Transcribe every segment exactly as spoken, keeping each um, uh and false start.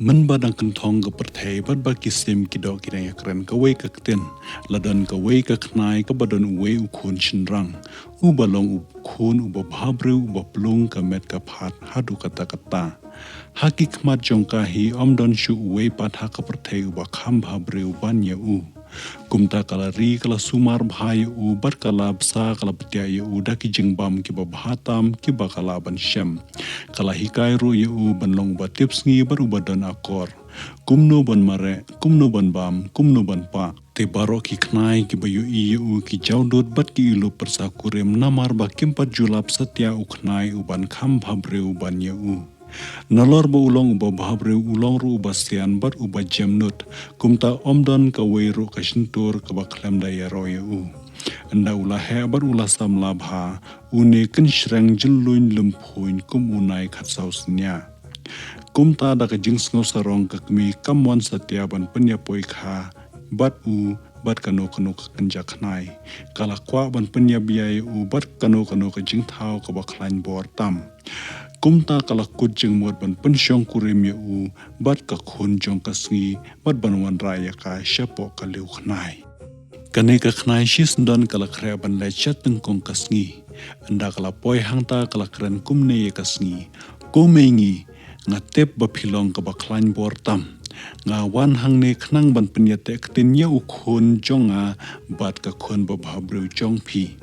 Mynba dang kynthong ka pyrthei bad ba ki sim ki doh ki dang ïakren, kawei ka ktien, la don kawei ka khnai kaba don uwei u khun shynrang, uba long u khun uba bhabriew, uba plung ka met ka phad haduh katta katta. Ha ki khmat jong ka hi ym don shuh uwei pat ha ka pyrthei uba kham bhabriew ban ïa u. Kumta ka la ri, ka la sumar bha ïa u, bad ka la bsa, ka la btiah ïa u da ki jingbam kiba bha tam kiba ka lah ban shem. Ka la hikai ruh ïa u ban long uba tipsngi bad uba don akor. Kumno ban mareh, kumno ban bam, kumno ban pah. Te baroh ki khnai kiba ïohi ïa u ki jaw dud bad ki ïuh lypa pyrsa kurim namar ba kim pat ju lap satia u khnai uban kham bhabriew ban ïa u. Nalor ba u long uba bhabriew, u long ruh uba sian bad uba jemnud. Kumta ym don kawei ruh ka shyntur kaba khlem da ïaroh ïa u. Ynda u la heh bad u la samla bha, une kynshreng jyllun lymphuiñ kum u nai khatsaw synñia. Kumta da ka jingsngew sarong ka kmie kam mon satia ban pynïapoi kha bad u bad kano kano ka kynja khnai. Ka la kwah ban pynïabia ïa u bad kano kano ka jingthaw kaba khlaiñ bor tam. Kumta ka la kut jingmut ban pynshong kurim ïa u bad ka khun jong ka sngi, bad ban wanrah ïa ka shapoh ka liew khnai. Kane ka khnai shisyndon ka la khreh ban leit sha tyngkong ka sngi. Ynda ka la poi hangta ka la kren kumne ïa ka sngi: Ko mei ngi, nga tip ba phi long kaba khlaiñ bor tam. Nga wan hangne khnang ban pynïateh ktien ïa u khun jong nga bad ka khun babhabriew jong phi.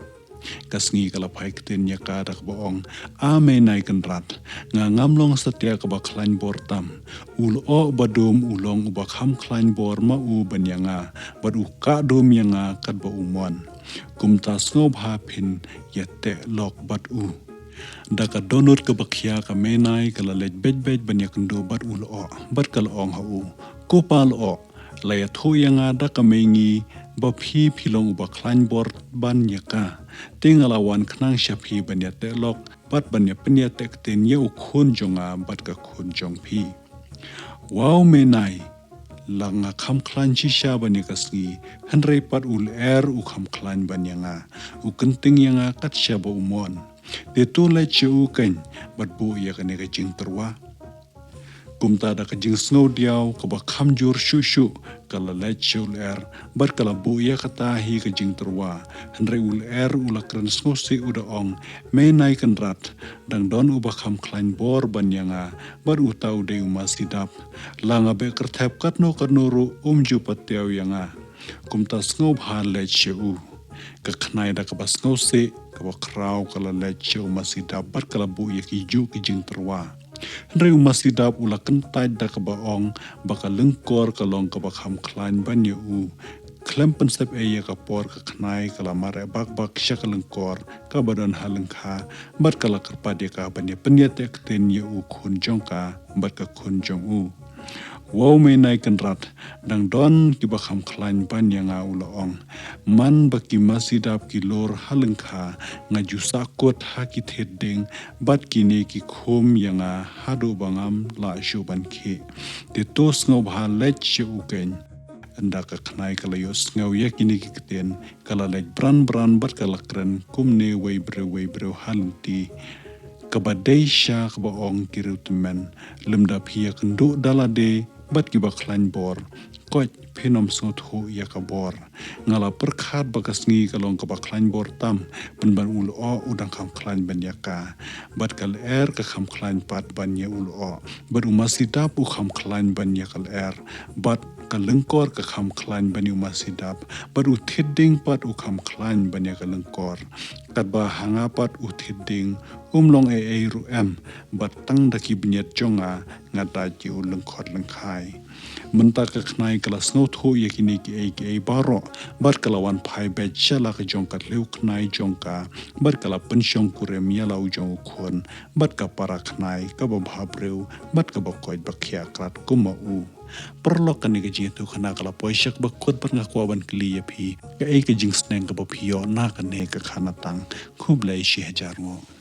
Ka sngi ka la phai ktien ïa ka da kaba ong: A mei nai kynrad, nga ngam long satia kaba khlaiñ bor tam. U lyoh ba dum u long uba kham khlaiñ bor ma u ban ïa nga, bad u kah dum ïa nga katba u mon. Kumta sngewbha phin ïateh lok bad u. Da ka dohnud kaba khia ka mei nai ka la leit beit beit ban ïakynduh bad u lyoh, bad ka la ong ha u: Ko pa lyoh, la ïathuh ïa nga da ka mei ngi ba phi phi long uba khlaiñ bor ban ïa ka. Te nga la wan khnang sha phi ban ïateh lok bad ban ïa pynïateh ktien ïa u khun jong nga bad ka khun jong phi. Waw mei nai, la nga kham khlaiñ shisha ban ïa ka sngi, hynrei pat u lyer u kham khlaiñ ban ïa nga. U kynting ïa nga kat shaba u mon. Te to leit sha u keiñ bad buh ïa kane ka jingtyrwa. Kumta da ka jingsngew diaw kaba kham jur shuh shuh, ka la leit sha u lyer bad ka la buh ïa kata hi ka jingtyrwa. Hynrei u lyer u la kren sngewsih, u da ong: Mei nai kynrad, dang don uba kham khlaiñ bor ban ïa nga, bad uta u dei u masi dap. La nga beh kyrthep katno katno ruh, um ju patiaw ïa nga. Kumta sngewbha leit sha u. Ka khnai da kaba sngewsih kaba khraw ka la leit sha u masi dap bad ka la buh ïa kijuh ki jingtyrwa. Hynrei u masi dap u la kyntait da kaba ong ba ka lyngkor ka long kaba kham khlaiñ ban ïa u. Khlem pynsep ei ïa ka por, ka khnai ka la mareh bak bak sha ka lyngkor kaba don ha lyngkha, bad ka la kyrpad ïa ka ban ïa pynïateh ktien ïa u khun jong ka bad ka khun jong u. Waw mei nai kynrad, dang don kiba kham khlaiñ ban ïa nga, u la ong. Man ba ki masi dap ki lur ha lyngkha, nga ju sahkut ha ki thied dieng bad kine ki khum ïa nga haduh ba ngam lah shuh ban khih. Te to sngewbha leit sha u keiñ. Ynda ka khnai ka la ïohsngew ïa kine ki ktien, ka la leit bran bran bad ka la kren kumne wei briew wei briew ha lynti. Kaba dei sha kaba ong ki riewtymmen: Lymda phi ïakynduh da lade bad kiba khlaiñ bor, koit phin ym sngewthuh ïa ka bor. Nga la pyrkhat ba ka sngi ka long kaba khlaiñ bor tam, pynban u lyoh u dang kham khlaiñ ban ïa ka. Bad ka lyer ka kham khlaiñ pat ban ïa u lyoh. Bad u masi dap u kham khlaiñ ban ïa ka lyer. Bad ka lyngkor ka kham khlaiñ ban ïa u masi dap. Bad u thied dieng pat u kham khlaiñ ban ïa ka lyngkor. Katba ha nga pat u thied dieng um long ei ei ruh em, bad tang da ki bniat jong nga, nga dait ïa u lyngkhot lyngkhai. Mynta ka khnai ka la sngewthuh ïa kine kiei kiei baroh, bad ka la wan phai beit sha la ka jong ka thliew khnai jong ka, bad ka la pynshong kurim ïa la u jong u khun, bad ka para khnai kaba bhabriew, bad kaba koit ba khiah krat kum ma u. Paralok, kane ka jingïathuhkhana ka la poi sha kaba kut, bad nga kwah ban kylli ïa phi, kaei ka jingsneng kaba phi ïoh na kane ka khanatang? Khublei shihajar nguh.